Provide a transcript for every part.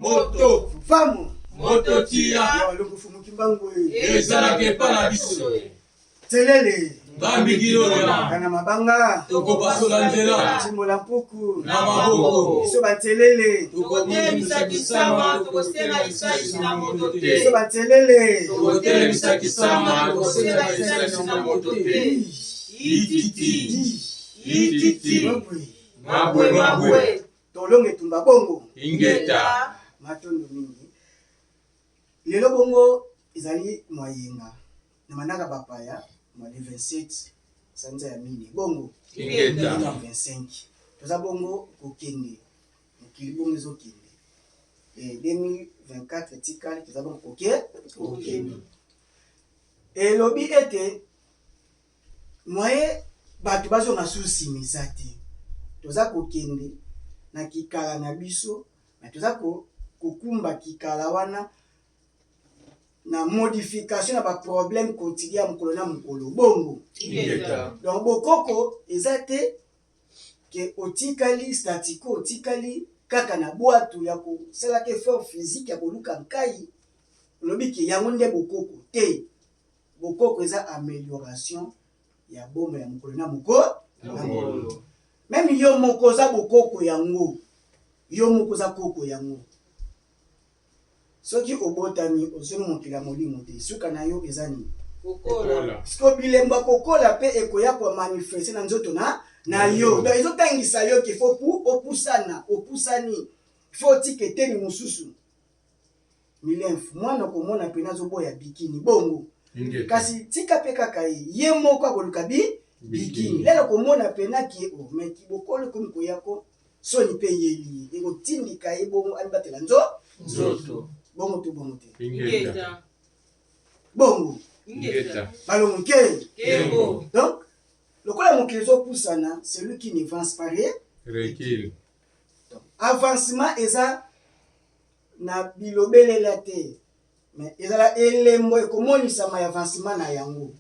Moto. Famu. Moto tia. Ya longo fumu kimbangu. Ezalaka epa na biso. Telele. Bambi kilona. Kana mabanga. Tokopasola nzela. Timola mpuku. Na maboko. Biso batelele. Tokotelemisa kisama, tokosenga lisalisi na moto te. Biso batelele. Tokotelemisa kisama, tokosenga lisalisi na moto te. Ititi. Ititi. Mabwe. Mabwe mabwe. Tolonga etumba bongo. Ingeta. Matondo mingi. Lelo bongo ezali mwayenga na manaka bapaya mwa le 27 sanza ya mine bongo Ingeta. 2025 toza bongo kokende mokili bongo ezokende 2024 etikali toza bongo koke kokende elobi ete moye bato bazonga su nsima eza te toza kokende na kikala na biso me toza kokumba kikala wana na modification na baproblème quotidien ya mokolo na mokolo bongo. Ingeta. Donc bokoko eza te ke otikali statico, otikali kaka na bwatu ya kosalaka effort physique ya koluka nkai, olobi ke yango nde bokoko te. Bokoko eza amélioration ya bomo ya mokolo na mokolo. Mokolo. Même yo moko oza bokoko yango, yo moko oza koko yango. Soki obotami ozongi mokili ya molimo te, suka na yo eza nini? Kokola. Siko bilembo ya kokola mpe ekoya komanifeste na nzoto na yo. Donc ezotangisa yo ke fo pu opusana, opusani, fo otika eteni mosusu. Milemfu mwana komona pene azoboya bikini bongo. Ingeta. Kasi tika mpe kaka ye, ye moko akoluka bi bikini. Lelo komona pena ki o mais kibokolo ekomi koya ko soni mpe yeli ye ekotindika ye bongo amibatela nzoto. Bongo to bongo te. Ingeta. Bongo. Ingeta. Balongo ke. Kembo. Donc lokola mokili ezopusana, celui qui ne vance pas Recule. Donc avancement eza na bilobelela te, mais ezala elembo ekomonisama ya avancement na yango.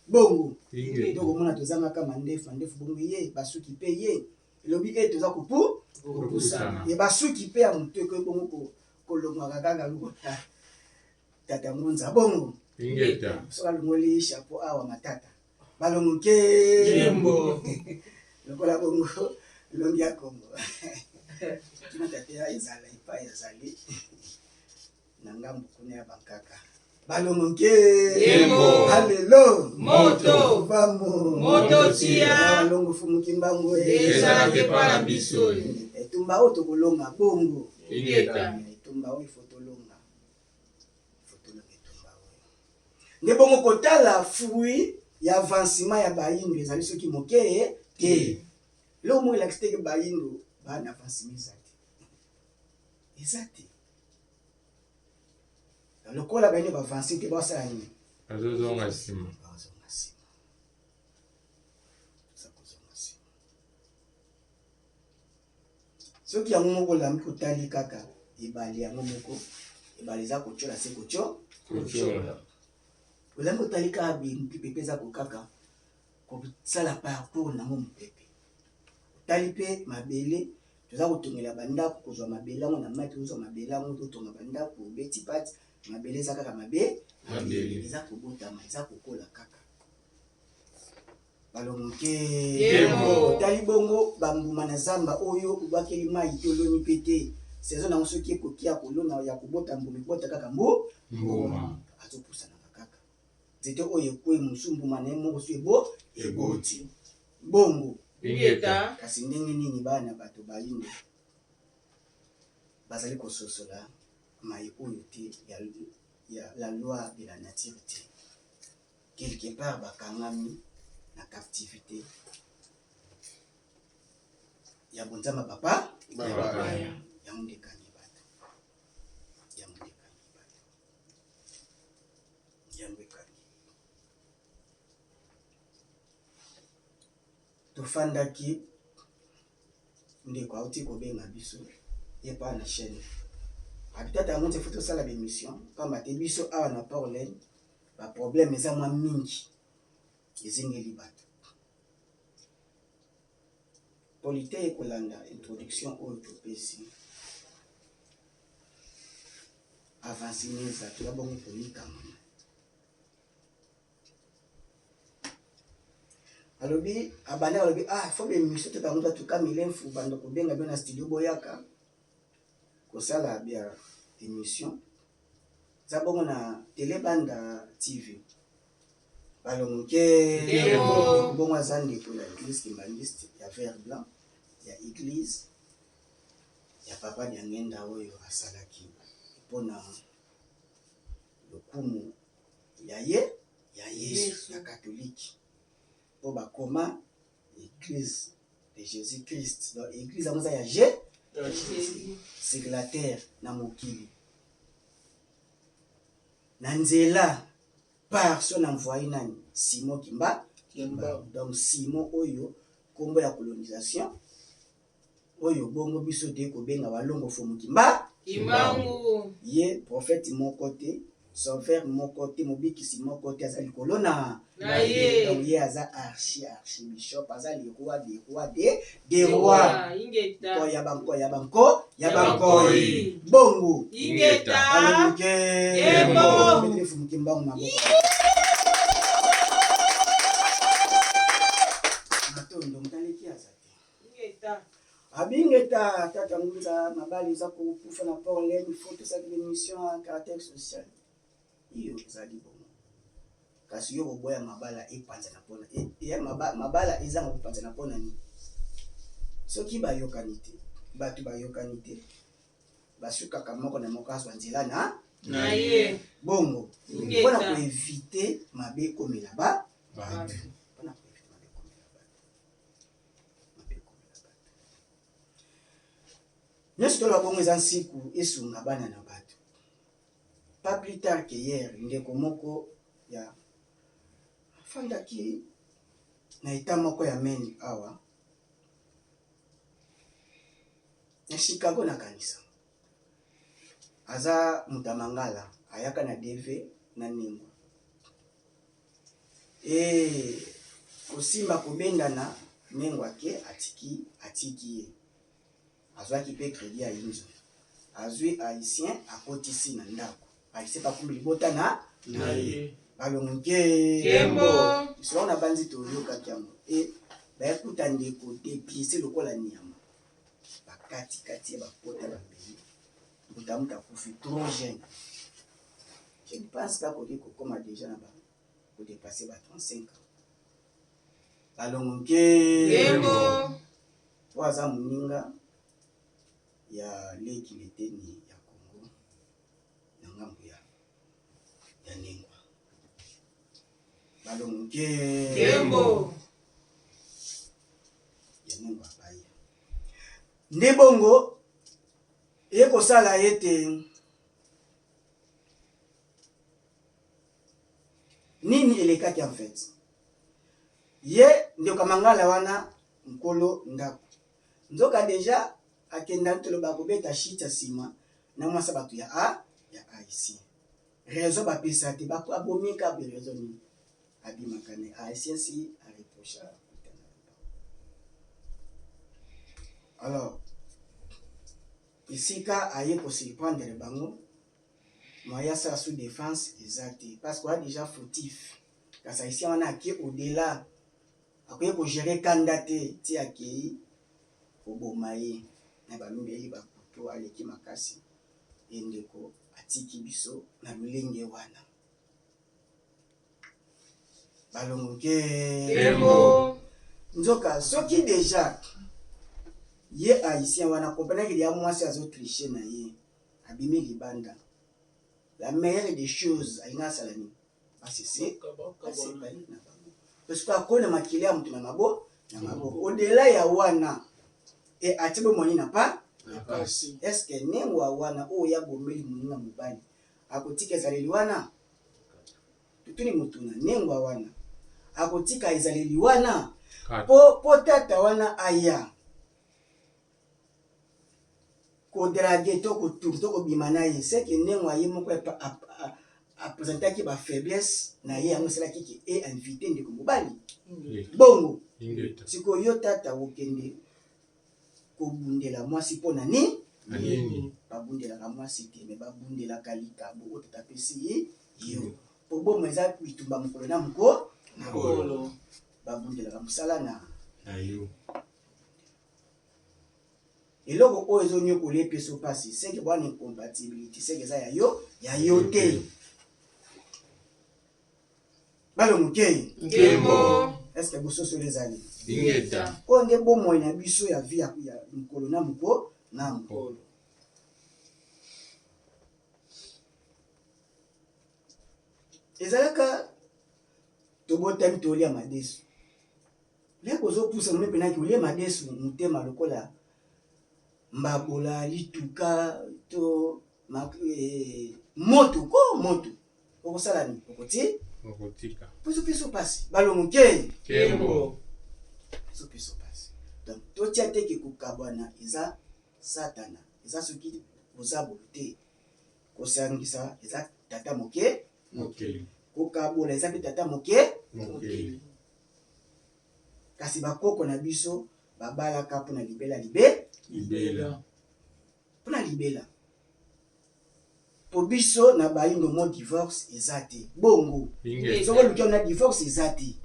Bongo. Ingeta. Donc omona tozangaka mandefu, mandefu bongo ye, basuki mpe ye. Elobi e toza kopu Kopusana. ye basuki mpe ya motu ekoki bongo kolongwaka kaka lokola tata ngunza bongo. Ingeta. Soki alongoli chapeau awa matata balongo ke Kembo. lokola bongo elongi ya Kongo kina tata ya ezala epai azali na ngambo kuna ya bankaka balongo ke Kembo. Alelo Moto. Vamo. Moto tia. Balongo fumuki mbango Ezalaka epa na biso. Etumba oyo tokolonga bongo. Ingeta. Etumba oyo ifo tolonga, ifo tolonga etumba oyo nde bongo kotala fruit ya avancement ya bayindo ezali soki moke te. Eloko moko elakisi te ke bayindo baa na avancement eza te, eza te. Lokola bayindo baavance te, basala nini? Azozonga nsima. Bazonga nsima, baza kozonga nsima. Soki yango moko olami kotali kaka ebale yango moko, ebale eza kotiola se kotio Kotiola. Olami kotali kaka mipepe eza kokaka kosala parcours nango mopepe. Otali mpe mabele, toza kotongela bandako, kozwa mabele yango na mai, tozwa mabele yango totonga bandako, obeti pati mabele eza kaka mabe, Mabele. eza kobotama, eza kokola kaka. Balongo ke Kembo. otali bongo bambuma na zamba oyo obwakeli mai te, oloni mpe te, saison nango soki ekoki ya kolona ya kobota mbuma, ekobota kaka mbuma. Azopusanaka kaka nzete oyo ekwe mosu mbuma na ye moko so ebo Eboti. bongo. Ingeta. Kasi ndenge nini bana bato bayindo bazali kososola mai oyo te ya la loi de la nature te? Quelque part bakangami na captivité ya bonzamba papa Bapaya. Yango nde ekangi bato, yango nde ekangi bato, yango ekangi. Tofandaki, ndeko auti kobenga biso ye pa na chaîne habitata yango te, fo tosala bémission pamba te biso awa na Portland baproblème eza mwa mingi ezingeli bato. Polite ekolanda introduction oyo topesi. Avance neza toza bongo koyikama. Alobi abanda alobi ah faut ba émission to bango batuka milemfu banda kobenga bino na studio boyaka kosala bia émission za bongo na Telebanda TV. Balongo ke bongo aza ndeko ya église kimbanguiste ya vert blanc, ya église ya papa Diangenda oyo asalaki mpona lokumu ya ye ya Yesu ya catholique, mpo bakoma église de Jésus Christ. Donc église yango eza ya G sur la terre, na mokili, na nzela par son envoyé nani? Simon Kimba. Donc Simon oyo nkombo ya colonisation oyo bongo biso te kobenga Walongo Fomu Kimba. Kimbangu. Ye prophète moko te, sauveur moko te, mobikisi moko te aza likolo na na ye. Donc ye aza archi archibishop, aza le roi des rois des rois. Ingeta. Nkoy ya bankoy ya banko ya Ya bankoy. bankoy. Bongo Ingeta. Balongo ke. Yembo. Betele Fumu Kimbangu maboko. Matondo motaleki aza te. Ingeta. Abingeta tata ngunza mabali eza kokufa na Portland, faut tosaki l'émission à caractère social. Iyo ezali bongo, kasi yo koboya mabala epanzana mpona ya mabala ezanga kopanzana mpona nini? Soki bayokani te, bato bayokani te, basukaka moko na moko azwa nzela na na ye. Bongo Ingeta. mpona koéviter mabe ekomela ba bato. Mpona koéviter mabe ekomela bato, mabe ekomela bato nyonso, toloba bongo eza nsiku esunga bana na bato. Pas plus tard que hier, ndeko moko ya afandaki na eta moko ya Maine awa na Chicago, nakanisa aza moto ya mangala, ayaka na DV na ningwa e kosimba kobendana nengo ake atiki ye, azwaki mpe crédit ya inzo, azwi haïtien, akotisi na ndako haïtien, bakumbi libota na na ye. Balongo nke. Kembo. Lisolo na banzi toyokaki yango e bayekuta ndeko dépiécé lokola nyama, bakatikati ya bapota bambeli, moto amutu akufi trop jeune. Je ne pense pas koki kokóma déjà na ba kodépasser ba 35 ans. Balongo nke. Kembo. Po aza moninga ya leki leteni ya Congo na ngambo ya nengwa. Balongo nke. Kembo. Ya nengwa baya nde bongo ekosala ete nini elekaki. En fait, ye ndeko ya mangala wana, nkolo ndako, nzoka déjà akenda toloba kobeta shit ya nsima na mwasi ya bato ya a ya haïtien. Raison bapesa te, abomika be raison nini abimaka na haïtien, si areproche akutana. Alors esika aye kosurprendre bango, moyen asala sous défense eza te, parce que oya déjà fautif. Kasi haïtien wana ake au-delà, akoki kogérer kanda te, ti akei koboma ye na bamimbeli bakuto, aleki makasi. Ye ndeko atiki biso na lolenge wana. Balongo ke. Kembo. Nzoka soki déjà ye haïtien wana comprenaki ya mwasi azotriche na ye, abimi libanda, la meilleure des choses alingi asala nini? Basese basepali na bango, parce que akona makili ya moto na maboko au-delà ya wana e atie bomoni na pa. Na pasi. Est ce que nengwa wana oyo ya bomeli moninga mobali akotika ezaleli wana? Totuni motuna, nengwa wana akotika ezaleli wana? Po tata wana aya kodraguer to kotour to kobima na ye, seke ndenge ye moko apresentaki bafaiblesse na ye, yango esalaki ke e invité ndeko mobali bongo. Ingeta. Sikoyo yo tata okende kobundela mwasi mpo na nini? Na nini? Babundelaka mwasi te, mais babundelaka likabo oyo tata apesi yo. Po bomoi eza bitumba mokolo na moko na mokolo. Babundelaka mosala na na yo. Eloko oyo ezonyokola epesi yo mpasi, seke bwana incompatibilité, seke eza ya yo ya yo te. Balo moke. Nkembo. Est-ce que bososoli ezali? Ingeta. Oyo nde bomoi na biso ya vie ya mokolo na moko na mokolo. Ezalaka tobotami tolia madesu. Leko ozopusa moni mpenaki olie madesu motema lokola mbabola lituka to moto ko moto okosala nini okoti okotika poso peso pasi balongo ke kembo poso peso pasi donc totia te ke kokabwana eza satana eza soki oza bolo te kosangisa eza tata moke mokeli kokabola eza mpe tata moke mokeli kasi bakoko na biso babalaka mpona libela libe libela mpona libela po biso na bayindo mo divorce eza te bongo ingeta soki oluki na divorce eza te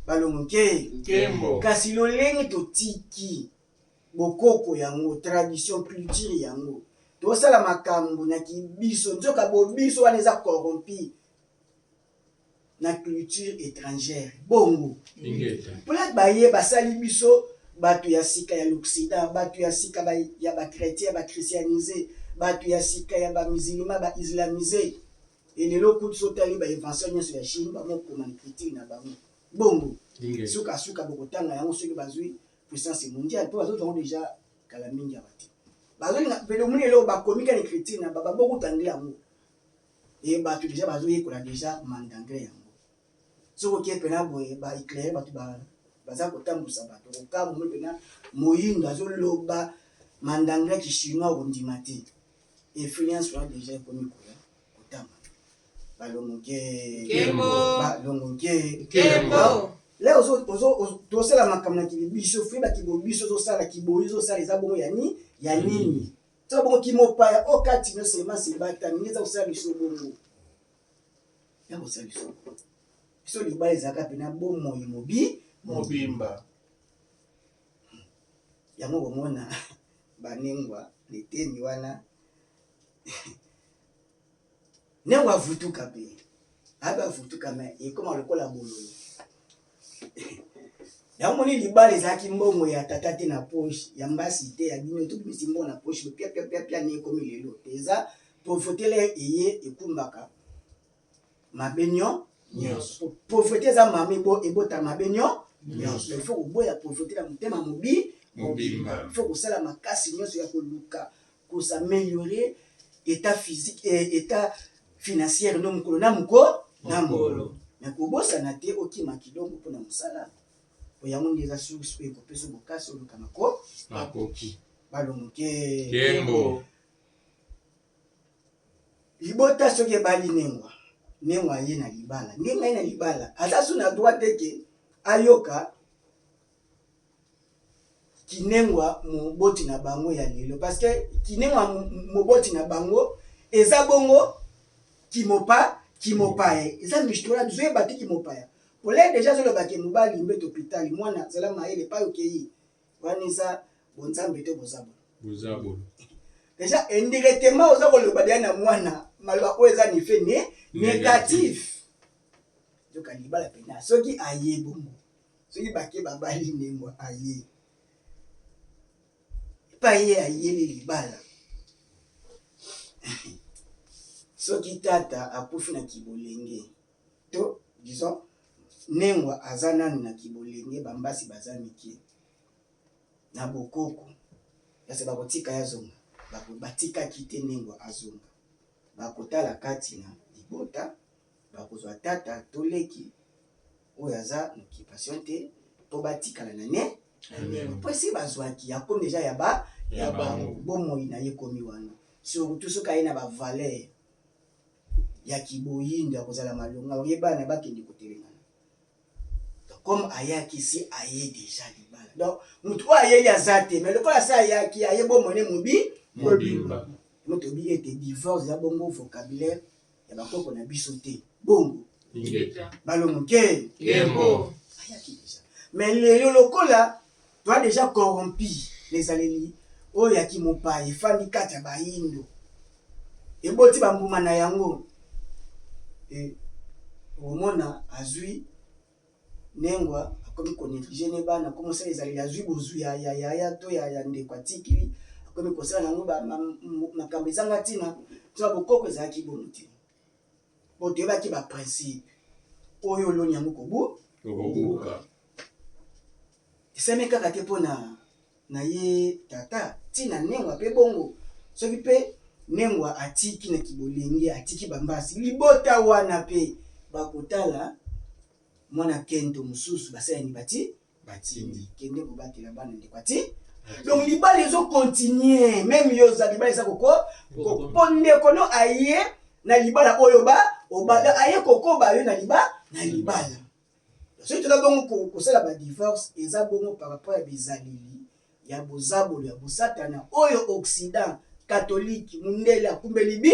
balongo ke nkembo kasi lolenge totiki bokoko yango tradition culture yango tosala makambo na kibiso nzoka bobiso wana eza corrompi na culture étrangère bongo ingeta mpona baye basali biso bato ya sika ya l'occident, bato ya sika ba, ya bachrétien bachristianise, bato ya sika ya bamusulman baislamise. Elelo kutu so otali bainvention nyonso ya Chine bamokoma na critique na bango bongo ingeta sukasuka bokotanga yango soki bazwi puissance mondiale mpo bazozwa yango deja kala mingi awa te bazolinga pele omoni eloko bakomi kaka na écriture na babokuta anglais yango e bato deja bazoyekola deja mandanglais yango soki okie mpena boye baéclaire bato baza kotambusa bato kokamwa moi mpena moyindo azoloba mandanglais kichinois okondima te influence wana deja ekomi koya kotanga balongoke Nkembo. balongoke Nkembo. le tosala makambo na kibiso foyeba kibobiso ozosala kiboyi ozosala eza bongo ya ni ya nini toza bongo kimopaya o kati no semence ebatami nde eza kosala biso bongo ya kosala biso bongo biso libala ezalaka mpena bomoi mobi mobimba yango komona banengwa leteni wana nengwa avutuka mpe abe avutuka me ekoma lokola bololo yango moni libala ezalaki mbongo ya tata te na poche ya mbasi te ya bino tobimisi mbongo na poche pia pia pia pia ne ekomi lelo te eza pauvreté le eye ekumbaka mabe nyo nyonso pauvreté eza mama ebota mabe nyo nyonso il faut koboya pauvreté na motema mobi mobimba il faut kosala makasi nyonso ya koluka kosaméliorer état physique eh, état financière no mokolo na moko na mokolo me kobosana te okima kilongo mpona mosala po yango nde eza source oyo ekopesa bokasi oluka mako makoki balongoke kembo libota soki ebali nengwa nengwa aye na libala ndenge aye na libala aza su na droit te ke ayoka kinengwa moboti na bango ya lelo parce que kinengwa moboti na bango eza bongo kimopa kimopaya eza mishtola bizoyeba te kimopaya pole deja azolobake mobali mbeto hôpital mwana azala mayele epai okei wana eza bonzambe te boza bola boza bolo deja indirectement oza koloba deja na mwana maloba oyo eza nife ne négatif yoka libala mpena soki aye bongo soki bake babali ndembo aye epai ye ayeli libala soki tata akufi na kibolenge to disons nengwa aza nanu na kibolenge bambasi baza mike na bokoko kasi bakotika ye azonga batikaki te nengwa azonga bakotala kati na libota bakozwa tata to leki oyo aza na occupation te mpo batikala na ne mpo esi bazwaki akomi deja ya ba ya bango bomoi na ye ekomi wana surtout soki aye na bavaleur ya kiboyindo ya kozala malonga oye bana bakende kotelengana donc comme ayaki si aye deja libala donc motu oyo ayeli aza te mais lokola asi ayaki aye bomoi ne mobi mobimba. Yango toyebi ete divorce eza bongo vocabulaire ya bakoko na biso te. Bongo Ingeta. Balongo nke Nkembo. Ayaki deja. Mais lelo lokola toa deja corrompi na ezaleli oyo ya kimopaya efandi kati ya bayindo, eboti bambuma na yango, e okomona azwi nengwa akomi ko negliger ne bana, akomi kosala ezaleli, azwi bozwi ya ya yaya to ya ya ndeko atikili, akomi kosala nango ba makambo ezanga ntina. Nzoka bokoko ezalaki bongo te, po toyebaki ba principe oyo oloni yango kobu Okobuka. Esalemi kaka te mpo na na ye tata, ti na nengwa mpe bongo. Soki mpe nengwa atiki na kibolenge, atiki bambasi, libota wana mpe bakotala mwana kento mosusu basalani bati batindi kende kobatela bana ndeko ati. Donc libala ezo continuer meme yo oza libala eza koko mpo ndeko no aye na libala oyo ba obala aye kokoba yo na liba na libala. Soki toza bongo kosala ba divorce, eza bongo par rapport ya bizaleli ya bozabolo ya bosatana oyo Occident catholique mundele akumbeli bi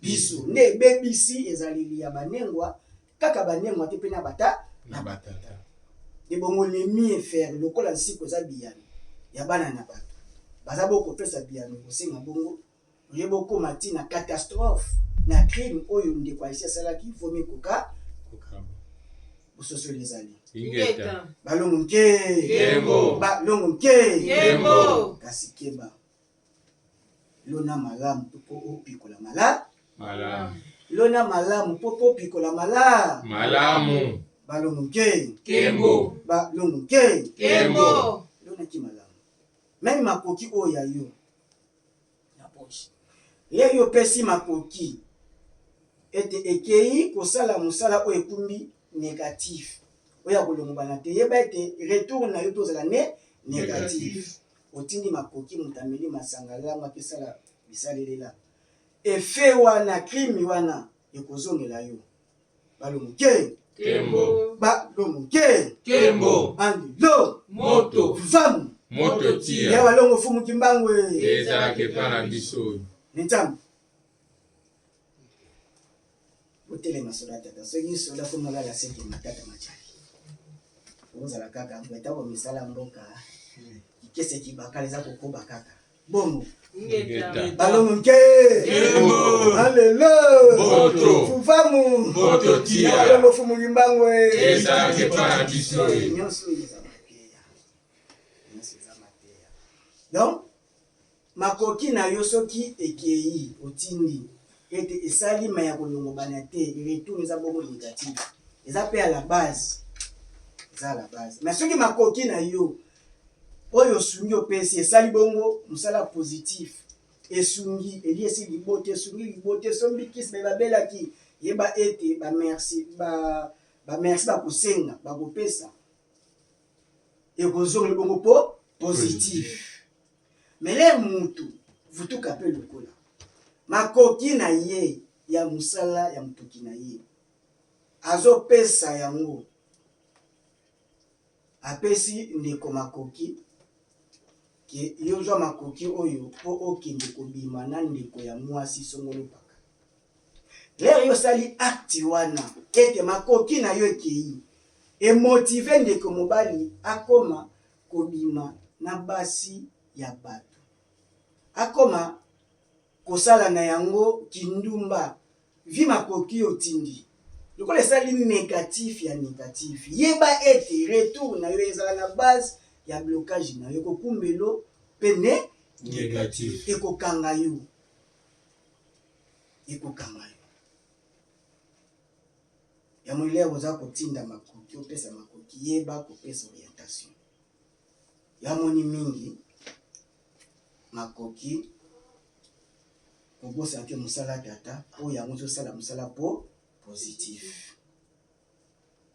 biso, nde ebebisi ezaleli ya banengwa, kaka banengwa te mpe na bata na batata. Ebongo le mieux faire lokola nsiko eza biyano ya bana na bato baza bokopesa biyano kosenga bongo oye bokoma ti na catastrophe na crime oyo ndeko Alisi asalaki vomi koka Kokaba. Bososoli ezali. Ingeta. Balongo nke. Nkembo. Balongo nke. Nkembo. Kasi keba. Lona malamu mpo opikola mala. Malamu. Lona malamu mpo opikola mala. Malamu. Balongo nke. Nkembo. Balongo nke. Nkembo. Lonaki malamu. Meme makoki oyo ya yo na poche. Ye yo pesi makoki ete ekei kosala mosala oyo ekumbi negatif oyo ya kolongobana te, yeba ete retour na yo mpe ozala ne negatif. Otindi makoki, moto ameli masanga lango akesala bisalelela, effet wana crime wana ekozongela yo. Balongo ke Kembo. Balongo ke Kembo. Andilo Moto. Vamu Moto ya tia. balongo fumu kimbangu Ezalaka epa na biso. Nzambe botelema soda tata, soki soda fo molala seke matata machali ozala kaka ngwe ntango misala mboka kikese kibakala eza kokoba kaka bongo. Ingeta. Balongo nke Kembo. Alelo Moto. Fufamu Moto tia. Ya balongo fumu kimbangu Ezalaka epa na biso. Nyonso eza mateya, nyonso eza mateya. Donc makoki na yo soki ekei otindi ete esalima ya kolongobana te, retour eza bongo négatif, eza mpe à la base, eza à la base. Mais soki makoki na yo oyo osungi opesi esali bongo mosala positif, esungi eliesi libota, esungi libota, esombi kisi me babelaki, yeba ete bamerci bamerci bakosenga bakopesa ekozonga bongo po positif. Mais lere mutu vutuka mpe lokola makoki na ye ya mosala ya motoki na ye azopesa yango, apesi ndeko makoki ke yo zwa makoki oyo mpo okende kobima na ndeko ya mwasi songolo paka. Lere yo osali acte wana ete makoki na yo ekei emotive ndeko mobali akoma kobima na basi ya bato, akoma kosala na yango kindumba vi makoki otindi lokola esali négatif ya négatif, yeba ete retour na yo ezala na base ya blocage na yo ekokumbelo mpe ne Négatif. Ekokanga yo, ekokanga yo. Ya molere oza kotinda makoki, opesa makoki, yeba kopesa orientation. Ya moni mingi makoki kobosana te mosala tata oyo yango ozosala mosala po positif.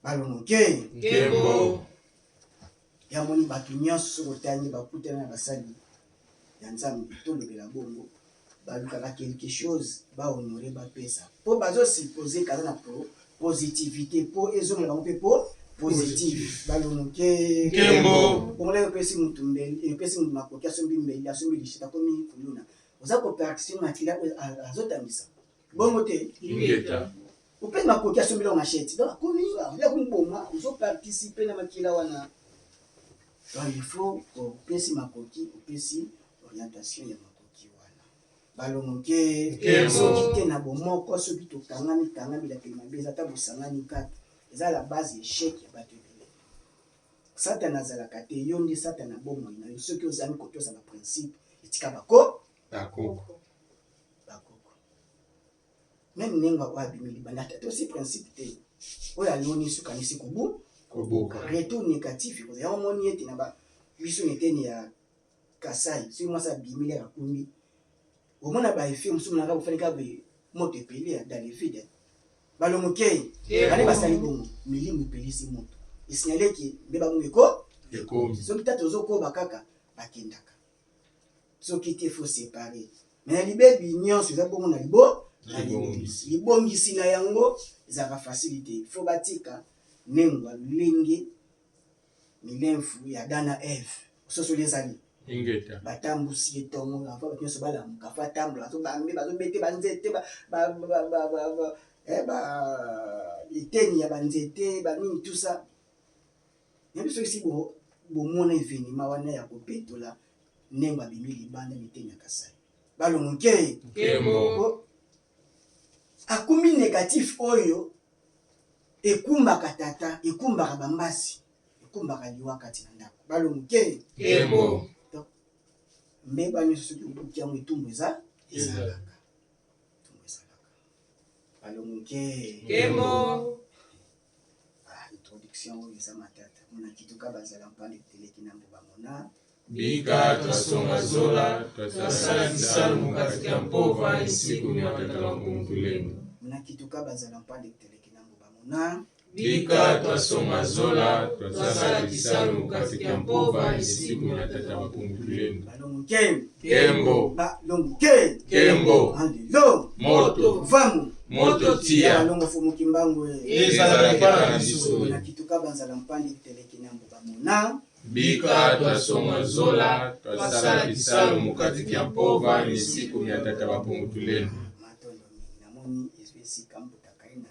Balongo ke Nkembo. Ya moni bato nyonso soki otangi bakutana na basali ya Nzambe, tolobela bongo, balukaka quelque chose bahonore bapesa mpo bazosuppose kaza na positivité mpo ezongela bango mpe po positif. Balongo ke Nkembo. Bongo lelo epesi mutu mbeli, epesi mutu makoki, asombi mbeli, asombi lishita, akomi kuluna. Oza kopercussion makila oyo azotangisa. Bongo te. Ingeta. Opesi makoki asombi eloko machette. Donc akomi akomi komiboma, ozo participer na makila wana. Donc il faut opesi makoki, opesi orientation ya makoki wana. Balongoke soki te na bomoko, soki tokangami kangami bilakeli mabe eza ata bosangani kaka eza la base echec ya bato ebele. Satana azalaka te, yo nde Satana bomoi na yo soki ozangi kotosa ba principe etika bako bakoko bakoko meme ndenge oyo abimi libanda atosi principe te oyo aloni suka nisi kobu kobuka retour négatif ekozala yango omoni ete na ba biso na eteni ya Kasai soki mwasi abimi leka akumbi omona ba effet mosusu monaka bofandi kaka boye moto epeli ya dans le vide balongokei bane basali bongo milimo epelisi moto esignale ke nde bango eko ekomi soki tata ozokoba kaka bakendaka soki te faut séparer mais na libebi nyonso eza bongo na libo na libongisi libongisi na yango ezalaka facile te faut batika nengwa lolenge milemfu ya Adam na Eve ososoli ezali ingeta batambusi ye tongo avant bato nyonso balamuka fo atambola bazobambe bazobete banzete eteni ya banzete banini tout ça nayebi soki si bomona evenema wana ya kopetola ndenge abimi libanda miteni ya Kasai balongo nke nkembo akumbi négatif oyo ekumbaka tata ekumbaka bambasi ekumbaka liwa kati na ndako balongo nke nkembo mbeba nyonso soki obuki yango etumbu eza ezalaka etumbu ezalaka balongo nke Nkembo. Ah, introduction oyo eza matata mona kituka bazala mpande teleki na mbo bamona Bika twasonga zola twasala kisalu mukati kya mpova isiku mya tata bankungutulendo mona kituka bazala mpande teleki na mbo bamona Bika twasonga zola twasala kisalu mukati kya mpova isiku mya tata bankungutulendo balongo nke Nkembo balongo nke Nkembo alelo moto vamu moto tia balongo fumuki mbangu ezalaka epai na biso mona kituka bazala mpande teleki na mbo bamona Bika twasonga zola twasala kisalu mukati kya mpova isiku mya tata bankungutulendo matondo mingi namoni ezwi esika mbutaka ye na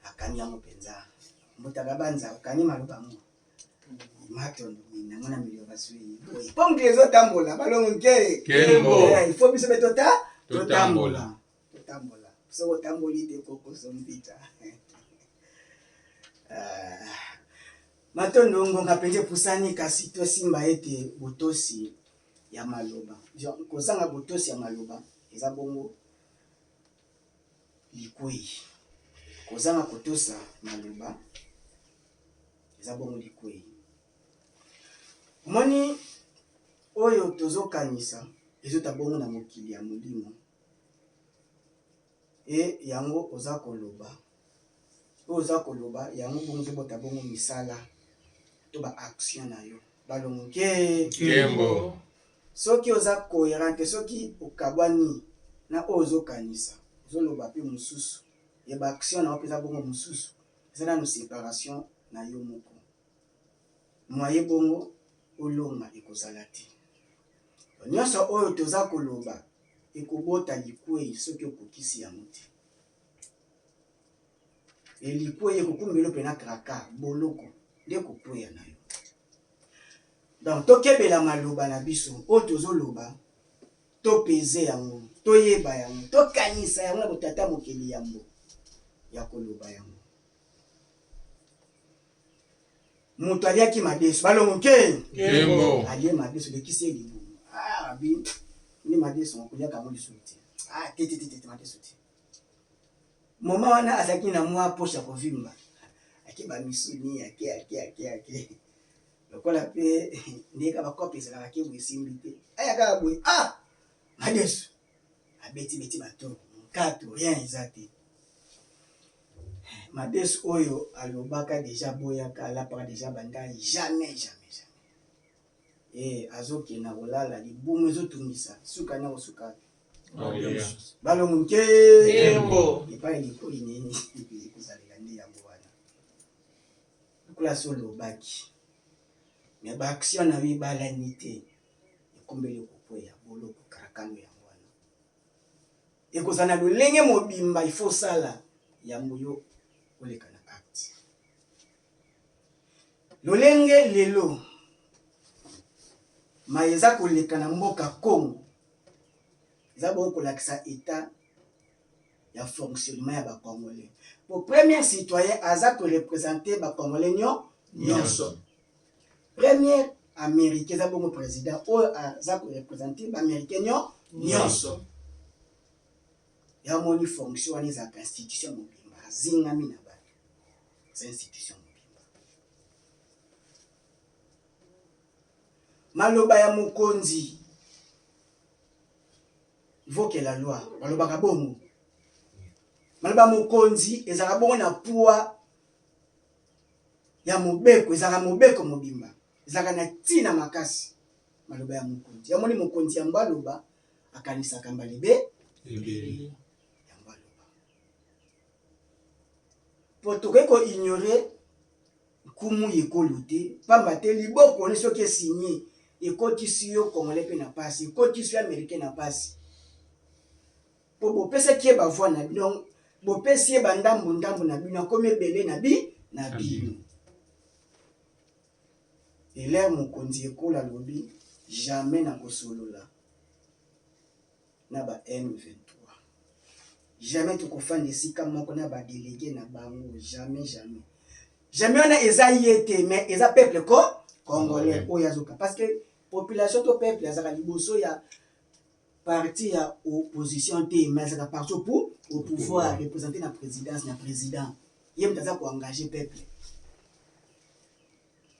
akangi yango mpenza mbutaka banza okangi maloba yango matondo mingi namona milio baswi boye mpo mokili ezotambola balongo nke Nkembo. Il faut biso mpe tota Totambola. Totambola soki otamboli te kokoso mpita. Ah, matondo ngonga mpenza epusani kasi tosimba ete botosi ya maloba kozanga botosi ya maloba eza bongo likwei kozanga kotosa maloba eza bongo likwei omoni oyo tozokanisa ezota bongo na mokili ya molimo e yango oza koloba oyo oza koloba yango bongo ezobota bongo misala to ba action na yo balongo ke Nkembo. Soki oza coherent te soki okabwani na oyo ozokanisa ozoloba mpe mosusu ya ba action na yo mpe eza bongo mosusu eza nanu separation na yo moko moye bongo olonga ekozala te nyonso oyo toza koloba ekobota likwei soki okokisi yango te elikwei ekokumbela mpe na kraka boloko nde kokweya na yo. Donc tokebela maloba na biso oyo tozoloba topeze yango toyeba yango tokanisa yango na botata mokeli yambo ya koloba yango. Moto aliaki madesu balongo ke Nkembo. Alie madesu lekisi ye libumu ah bi ni madesu akoliaka yango lisusu te ah te te te te madesu te moma wana azalaki na mwa poche ya kovimba ake bamisuni ake ake ake ake lokola mpe ndenge bakope ezalaka ke boye esimbi te aya kaka boye ah madesu abeti beti bato nkato rien eza te madesu oyo alobaka deja boyaka alapaka deja bandai jamais jamais jamais e azokenda kolala libumu ezotungisa suka na kosuka Olia. Balongo nke Nkembo. Epai likoli nini ekozalela nde yango wana lokola so olobaki me ba action na yo ebalani te ekombeli kokweya boloko karakano yango wana. Ekozala na lolenge mobimba il faut osala yambo yo oleka na acte. Lolenge lelo maye eza koleka na mboka Congo eza bongo kolakisa etat ya fonctionnement ya ba congolais. Po premier citoyen aza ko representer ba congolais nyonso. Premier americain eza bongo president oyo aza ko representer ba americain nyonso. Ya moni fonction wana ezalaka institution mobimba, azingami na bato, eza institution mobimba. Maloba ya mokonzi vaut que la loi, balobaka bongo. Maloba mokonzi ezalaka bongo na poids ya mobeko, ezalaka mobeko mobimba, ezalaka na ntina makasi maloba ya mokonzi. Yamoni mokonzi yambo aloba akanisaka mbala ebe ebele, yambo aloba, po tokoki ko ignorer nkumu y'ekolo te, pamba te liboko ne soki esigne ekotisi yo congolais pe na pasi, ekotisi yo americain na pasi, po bopesaki ye ba voix na bino, bopesi ye ba ndambu ndambu na bino, akomi ebele na bi na bino. Hilaire mokonzi ekolo alobi jamais nakosolola na ba M23, jamais tokofanda esika moko na ba delegue na bango, jamais jamais jamais. Wana eza ye te, mais eza peuple ko congolais oyo azoka, parce que population to peuple azalaka liboso ya parti ya opposition te, mais azalaka parti au pouvoir, représenté na présidence na président. Ye moto aza ko engager peuple.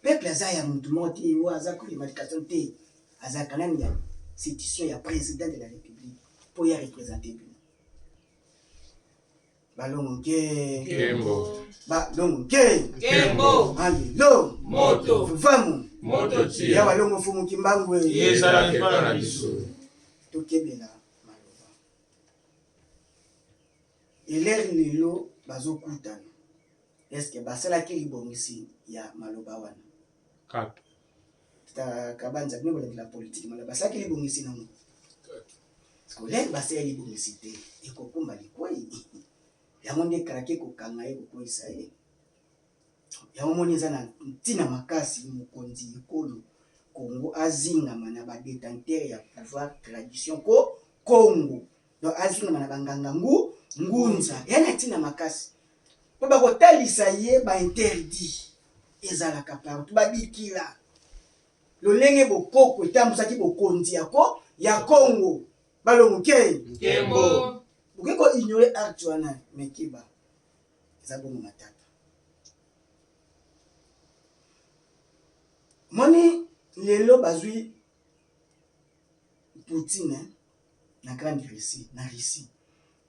Peuple aza ya moto moko te, oyo aza ko revendication te, azalaka nani ya institution ya président de la république mpo ye représente bino. Balongo nke Nkembo. Balongo nke Nkembo. Alelo Moto. Fufamu Moto tia. Ya balongo fumu kimbangu Ye ezalaka epa na biso. Tokebela maloba. Elere lelo bazokutana, est-ce que basalaki libongisi ya maloba wana? Kaka. Ta kabanza bino bolandela politique, maloba basalaki libongisi nango. Scolaire basali libongisi te, ekokumba likwei. Yango nde krake kokanga ye, kokweyisa ye. Yango moni eza na ntina makasi mokonzi ekolo Congo azingama na ba detenteur ya pouvoir tradition ko Congo. Donc azingama na banganga ngu ngunza. Ya na ntina makasi. Po bakotalisa ye ba interdit ezalaka partout, babikila. Lolenge bokoko etambusaki bokonzi ya ko ya Congo. Balongo ke Nkembo. Bokoki ko ignorer acte wana, mais keba eza bongo matata. Moni lelo bazwi Poutine na grande Russie, na Russie.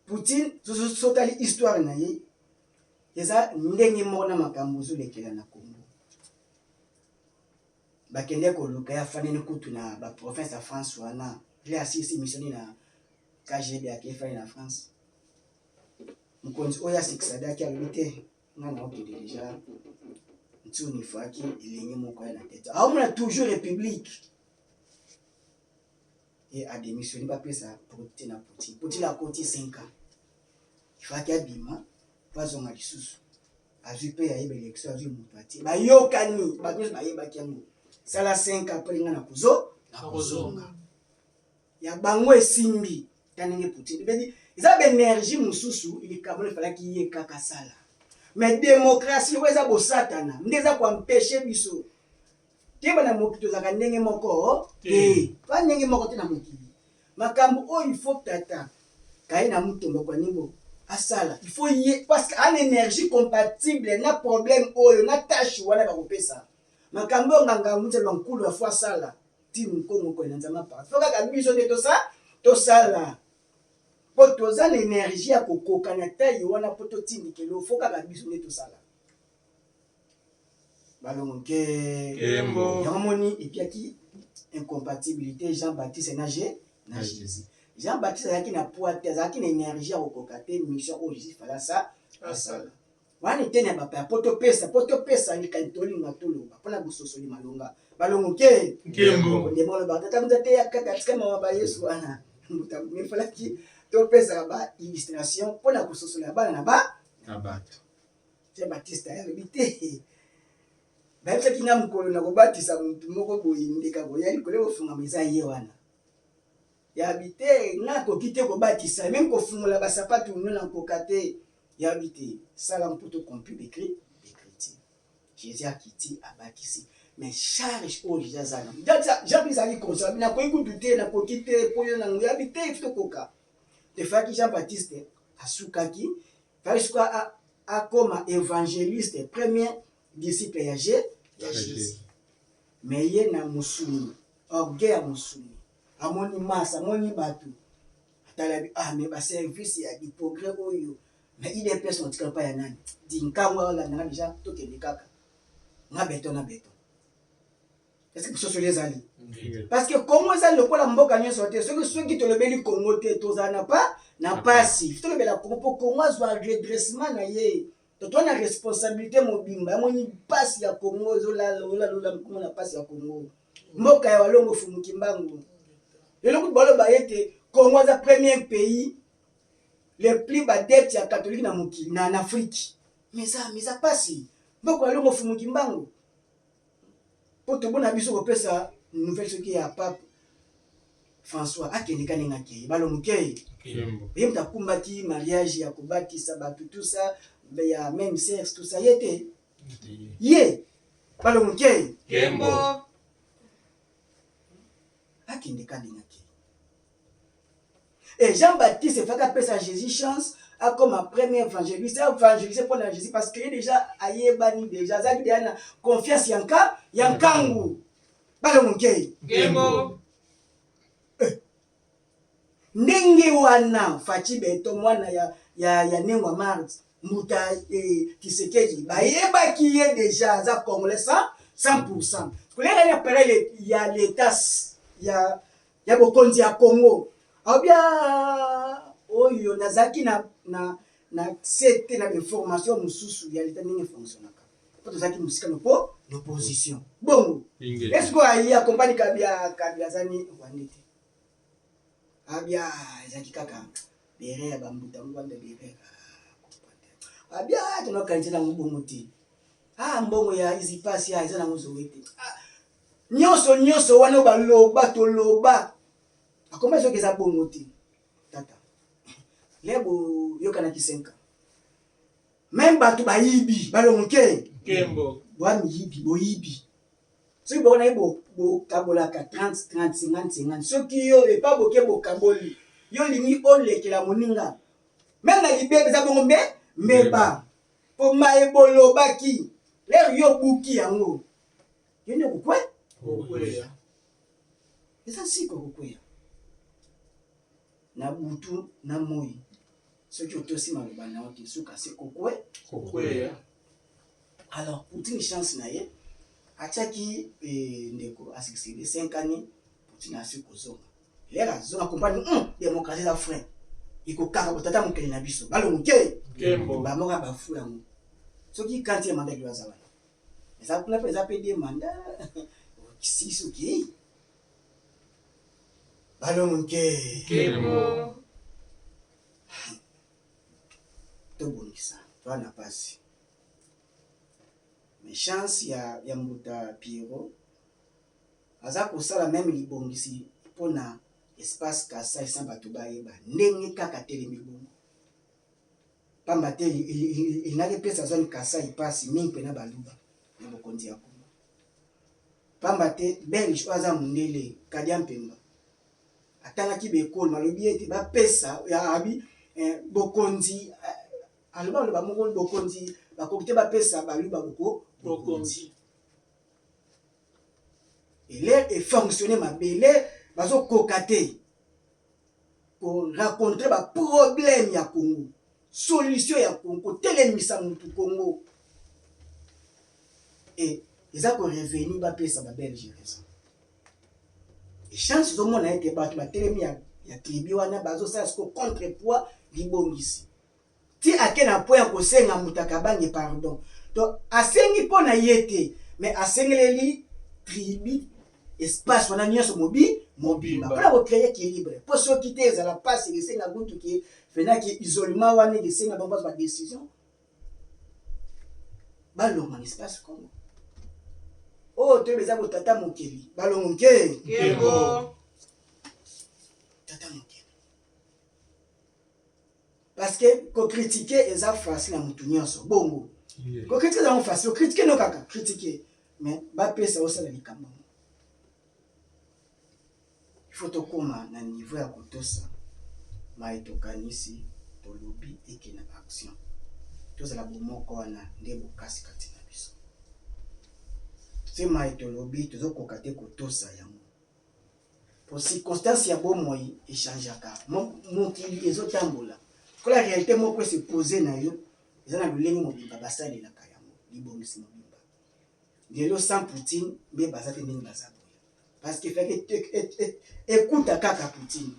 Poutine sotali histoire na ye eza ndenge moko na makambo ozolekela na Congo. Bakende koluka ya fanene kutu na ba province ya France wana. Le asisi missioni na KGB ake fani na France. Mokonzi oyo asiksadaki alobi te nga na okende deja ntsuni faki elenge moko ya na tete. Aomona toujours république. Et a démissionné bapesa Poutine na Poutine. Poutine akoti 5 ans. Ifaki abima po azonga lisusu. Azwi pe ayeba élection, azwi moto atie. Bayokani, bato nyonso bayebaki yango. Sala 5 ans après nga na kozo nakozonga. Ya bango esimbi ta ndenge Poutine. Ebedi eza ba énergie mosusu likambo efalaki ye kaka sala. Mais démocratie oyo eza bosatana nde eza ko empêcher biso. Keba na mokili tozalaka ndenge moko te. Pa ndenge moko te na mokili. Makambo oyo il faut tata kaye na mutombo kwa nimbo asala. Il faut ye parce que an énergie compatible na problème oyo na tâche wana bakopesa. Makambo oyo nganga nzela nkulu afo asala ti mukongo ko na nzama pa. Faut kaka biso nde tosa tosala. Po toza na énergie ya kokoka na taille wana po totindikelo, faut kaka biso nde tosala. Balongo nke Kembo. Yango moni epiaki incompatibilité Jean-Baptiste na G na Jésus. Jean-Baptiste azalaki na poids te, azalaki na énergie ya kokoka te mission oyo Jésus fallait ça asala. Wana eteni ya bapaya po topesa po topesa likanisi tolinga toloba mpona bososoli malonga. Balongo nke Nkembo. Ndemo loba tata muta te ya kata tika mama ba Yesu wana. Muta mefalaki Topesaka ba illustration mpo na kososola bana na ba na bato. Jean Baptiste alobi te. Bayebisaki nga mokolo na kobatisa motu moko boye, ndeka koya likolo ekofungama, eza ye wana. Yabi te, nga akoki te kobatisa, meme kofungola basapatu no na nkoka te. Yabi te, sala mpo to compris d'écrit d'écriture. Jésus akiti abatisi. Mais charge oyo Jésus aza na. Jean Baptiste azalaki conscient, nakoki kutu te, nakoki te, mpo yo na yabi te, il faut tokoka. Efaki Jean Baptiste asukaki, faki suka akoma évangéliste, premier disciple ya Jésus. Mais ye na mosuni, orgueil ya mosuni, amoni masse, amoni bato, atalabi ah mais ba service ya du progrès oyo mais UDPS on tikala pa ya nani di nkango alandanga déjà, tokende kaka nga beton na beton. Est-ce que bososoli ezali? Parce que Congo eza lokola mboka nyonso te. Soki tolobeli Congo te, tozala na pa na pasi. Tolobela Congo mpo Congo azwa redressement na ye. To na responsabilité mobimba. Yamoni pasi ya Congo, ezolalola na pasi ya Congo, mboka ya Walongo Fumuki Mbangu. Lelo kutu baloba ete Congo aza premier pays le plus badepte ya catholique na mokili, na Afrique. Mais eza pasi, mboka Walongo Fumuki Mbangu. Mpo tobona biso kopesa nouvelle soki ya pape François akende ka ndenge akei, balomuke ye moto akumbaki mariage ya kobatisa bato, tout ça, ya même sexe, tout ça, ye te ye balomuke akende ka ndenge akei. Et Jean Baptiste efaki apesa Jésus chance akoma premier évangéliste, évangéliste mpona Jésus, parce que ye déjà ayebani, déjà azalaki déjà na confiance ya nka ya nkangu. Balomuke ndenge wana Fatshi Béton, mwana ya Nengwa Mars, mbuta Tshisekedi, bayebaki ye déjà aza congolais 100%. Koleka na appareil ya l'état ya bokonzi ya Congo, abia oyo nazalaki na se te na bainformation mosusu ya leta ndenge fonctionnaka, mpo tozalaki mosika no po l'opposition bongo. Est-ce ayi akompani Kabila? Kabila azani rwandais te. Abia ezalaki kaka bere ya bambuta ngwanda, bere abia tonakanisi nango bongo te. Ah, mbongo ya izipasi ya eza nango zowe te. Nyonso nyonso wana oyo baloba, toloba akoma soki eza bongo te. Tata le boyokanaki 5 ans, même bato bayibi balongoke bwa miyibi boyibi. Soki bokona ye, bokabolaka 30 30, 50 50. Soki yo epa boke bokaboli, yo olingi olekela moninga, même na libebe eza bongo. Mbe mbeba mpo maye bolobaki, lere yo obuki yango, yo nde okokwe, eza sika okokweya na butu na moi. Soki otosi maloba na yo te, suka se kokwe. Alors Poutine, chance na ye, atiaki ndeko asuccédé 5 années. Poutine asi kozonga, lere azonga, comprendre démocratie eza frein ekokaka botata mokili na biso. Balongo te, bamoka bafu yango. Soki kanti ya mandat aza wana, eza kuna mpe eza mpe de mandat six. Okei, balongo nke. Tobongisa, toa na pasi. Mais chance ya mbuta Pierrot aza kosala même libongisi mpona espace Kasai sans bato bayeba ndenge kaka telemi bongo, pamba te elingaki epesa zone Kasai mpasi mingi mpena baluba na bokonzi ya Kongo, pamba te belge oyo aza mondele, Kadia Mpemba, atangaki baekole, malobi ete bapesa abi bokonzi. Aloba aloba moko bokonzi bakoki te, bapesa baluba bokonzi. Ele efonctionne mabele, bazokoka te korencontre baproblème ya Congo, solution ya Congo, kotelemisa motu Congo. E eza korevenir, bapesa babelge raison. Chance ozomona ete bato batelemi ya tribu wana bazosala siko contrepoids libongisi ti ake na po ya kosenga moto akabange pardon. To asengi mpo na ye te, mais asengeleli tribu. Espace wana nyonso mobi mobimba mpona kocreye équilibre, mpo soki te ezala mpasi, esenga kutu ke fenaki isolement wana, esenga bango bazwa badécision, balongwa na espace Congo oyo toyebi eza botata mokeli. Balongo nke tata mokeli, parce que kocritiquer eza facile na motu nyonso. Bongo kocritiquer ezango facile, ocritiquer no kaka critiquer, mais bapesa osala likambo yango. Il faut tokóma na niveau ya kotosa maye tokanisi, tolobi, eke na action. Tozala bomoko, wana nde bokasi kati na biso. Se maye tolobi, tozokoka te kotosa yango po circonstance ya bomoi echangeaka, mokili ezotambola kola, réalité moko ese pose na yo, eza na lolenge mobimba basalelaka yango, libongisi mobimba. Lelo sans Poutine mpe baza te ndenge baza boye, parce que faki ekuta kaka Poutine.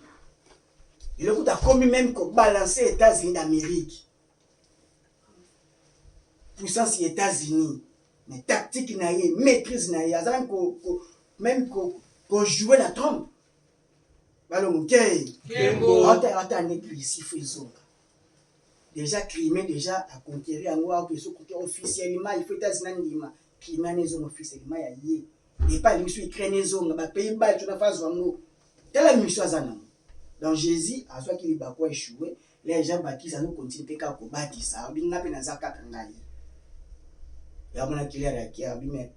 Lelo kuta akomi même kobalancer États-Unis d'Amérique, puissance ya États-Unis, mais tactique na ye, maîtrise na ye, aza même même kojouer na Trump. Balongo ke ata ane Russie fo ezonga déjà Crimée, déjà aconquérir yango, akoki officiellement, il faut États-Unis andima Crimée wana ezonga officiellement ya ye. Epa alingi so Ukraine ezonga, bapays baltes na phase yango. Tala mission aza nango. Donc Jésus azwaki libaku, échoué le Jean Baptiste azocontinuer mpe kaka kobatisa, abi nga mpe naza kaka ngai. Yamonaki lere yaki abi me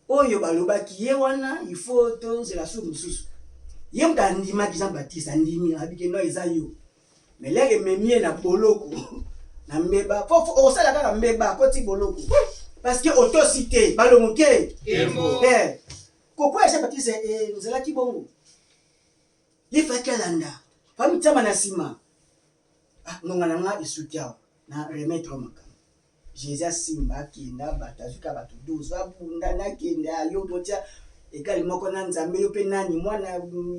oyo balobaki ye wana, il faut tozela so mosusu. Ye moto andimaki Jean Baptiste, andimi, abiki no eza yo, mais lere ememi ye na boloko na mbeba. Osala kaka mbeba, akoti boloko parce que otosi te. Balongo ke kokwea Jean Baptiste ezalaki bongo, ye faki alanda famitiama na nsima. Ngonga na nga esuki awa, na remettre makambo. Jésus asimba, akenda bato, azwika bato 12, abunda nakende ayo botia ekali moko na Nzambe. Yo mpe nani? Mwana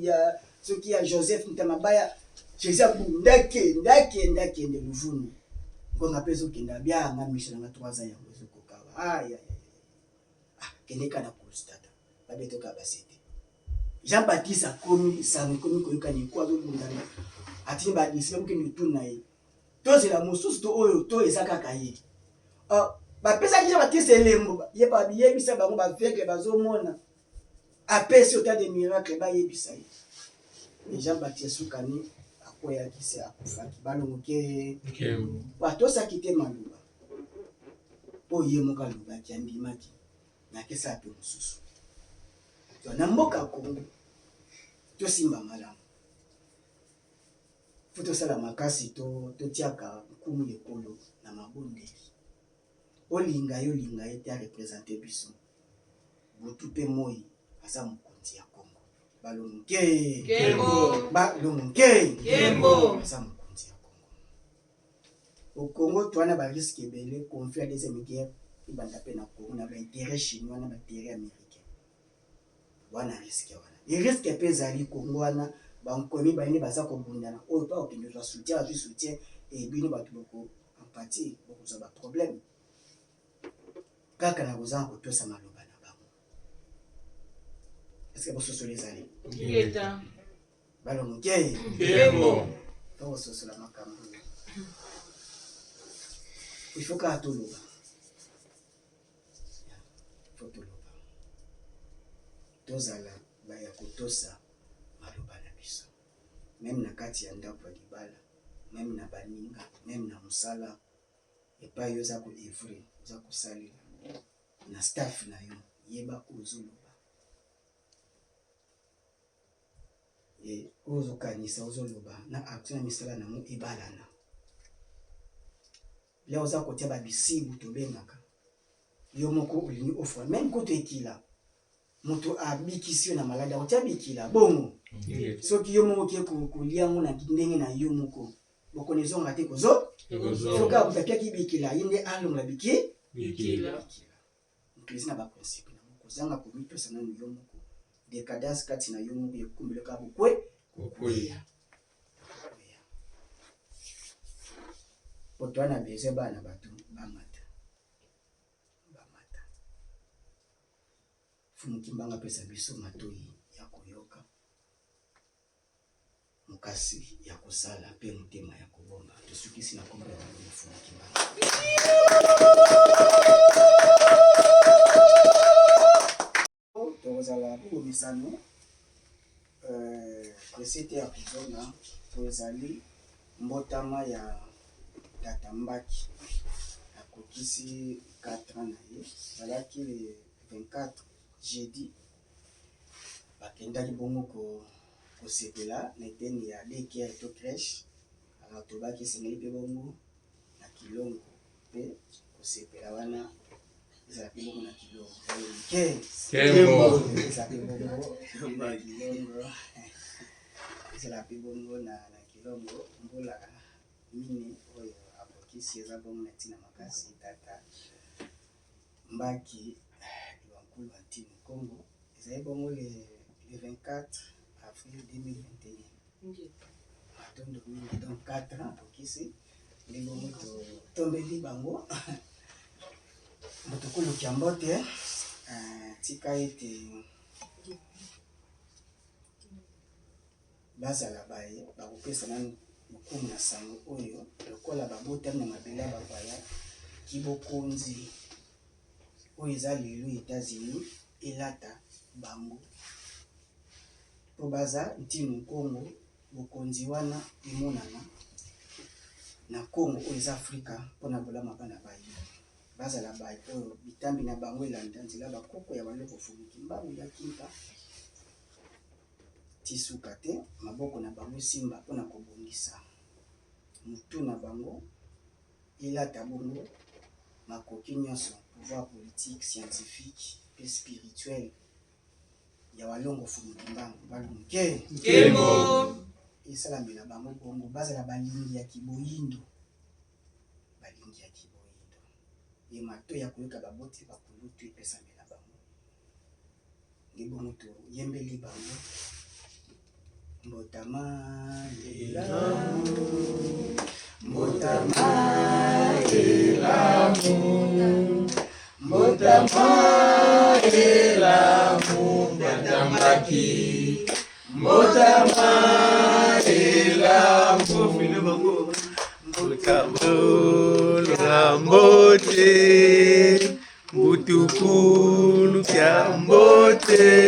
ya soki ya Joseph, moto ya mabaya. Jésus abunda, akende, akende, akende luvunu. Ngonga mpe ezokende, abia nga mission nanga 3 ans yango ezokoka. Ayayaya, kende ka na course, tata babetoka basete. Jean Baptiste akomi sango, ekomi koyokana eko azobundana, atini badisciple bokende otuna ye, tozela mosusu to oyo to eza kaka ye. Bapesaki Jean Baptiste elembo, ye babiyebisa bango, baaveugle bazomona, apesi autant de miracle, bayebisa ye. Jean Baptiste sukani akweyaki se akufaki. Balongoke batosaki te maloba oyo ye moko alobaki, andimaki nakesala mpe mosusu. Na mboka Kongo tosimba malamu, fo tosala makasi, totiaka nkumu ekolo na mabondeli. Olinga ye, olinga ye te, areprésenter biso butu mpe moi, aza mokonzi ya Kongo. Balongo nke, balongo nke, aza mokonzi ya Kongo. Au Congo towana barisque ebele, conflit ya deuxième guerre ebanda mpe na Congo, na baintérêt chinois na baintérêt américain wana. Risque wana, risque mpe ezali Congo wana. Bankomi bayini baza kobundana, oyo mpe akokende kozwa soutien, azwi soutien ebino bato boko empathie, bokozwa baproblème kaka na kozanga kotosa maloba na bango. Est-ce bososolo ezali? Balongo ke tokososola makambo, il faut kaka toloba, faut toloba, tozala baya kotosa maloba na biso, même na kati ya ndako ya libala, même na baninga, même na mosala epai yo oza koœuvrer, oza kosalela na staff na yo, yeba oyo ozoloba, oyo ozokanisa, ozoloba na action ya misala nango ebalana. Le oza kotia babisibu, tobengaka yo moko olingi ofra même kutu ekila moto abikisi yo na maladi, akotia bikila bongo. Soki yo moko okie kolia yango na ndenge na yo moko, bokono ezonga te kozo. Soki moto atiaki bikila, ye nde alongola biki bikila. Mokili eza na baprincipe nango. Kozanga komitosa nanu yo moko, décadence kati na yo moko ekumbelaka bokwe kokweya. Kokweya po toa na besoin bana bato bamata, bamata. Mfumu Kimbangu apesa biso matoyi ya koyoka, mokasi ya kosala mpe motema ya kobomba. Tosukisi na kombo ya Molimo Mfumu Kimbangu. Tokozala bomisano presse te ya kozonga po ezali mbotama ya tata Mbaki akokisi 4 ans na ye ezalaki le 24 jeudi bakendaki bongo kosepela na eteni ya daycare to crèche alors tobaki esengeli mpe bongo na kilongo mpe kosepela wana ezala mpe bongo na kilongo ke ezala mpe bongo na kilongo ezala mpe bongo na kilongo mbula mine oyo akokisi eza bongo na ntina makasi tata Mbaki Iwankulu Antino Kongo ezali bongo le 24 avril 2021 matondo mingi donc 4 ans akokisi nde bongo totombeli bango moto kolukia mbote tika ete Bazala baye bakopesa nanu lokumu na sango oyo lokola babotami na mabele ya bapaya, kibokonzi oyo eza lelo Etats-Unis elata bango po baza ntinu Kongo, bokonzi wana emonana na Kongo oyo eza Afrika pona bolamu ya bana baye. Bazala baye oyo bitambi na bango elanda nzela bakoko ya Waloko Mfumu Kimbangu ya Kimpa. Ti suka te, maboko na bango esimba mpo na kobongisa mutu na bango elata bongo makoki nionso, pouvoir politique, scientifique mpe spirituel ya Walongo Mfumu Kimbangu Balunke. Nkembo! Esalamela bango bongo, bazala balingi ya kiboyindo, balingi ya kiboyindo, ye matoyi ya koyoka baboti bakulutu epesamela bango. Nde bongo toyembeli bango mbotama elamu, mbotama elamu, mbotama elamu, Batambaki mbotama elamu, mbotama mbote. Mbutukulu kya mbote.